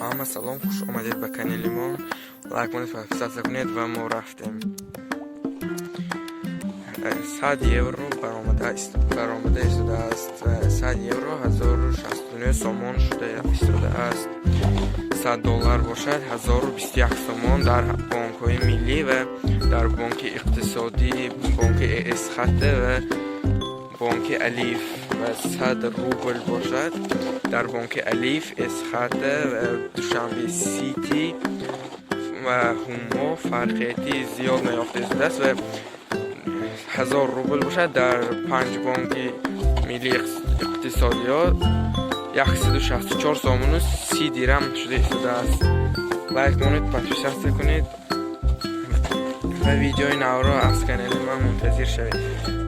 Ҳама салом, хуш омадед ба канали мо. Лайк монед, подписаться кунед ва мо рафтем. 100 евро баромада истодааст. 100 евро 1069 сомон шуда истодааст. 100 доллар бошад, 1021 сомон дар бонкҳои миллӣ ва дар бонки иқтисодӣ, бонки Эсхата ва бонки Алиф, ва 100 рубл бошад, дар бонки Алиф, Эсхата ва Душанбе Сити ва Ҳумо фарқияти зиёд наёфта истодааст, ва 1000 рубл бошад, дар панҷ бонки миллии иқтисодиёт 164 сомону 30 дирам шуда истодааст. Лайк монед, подписаться кунед ва видеои навро аз канали ман мунтазир шавед.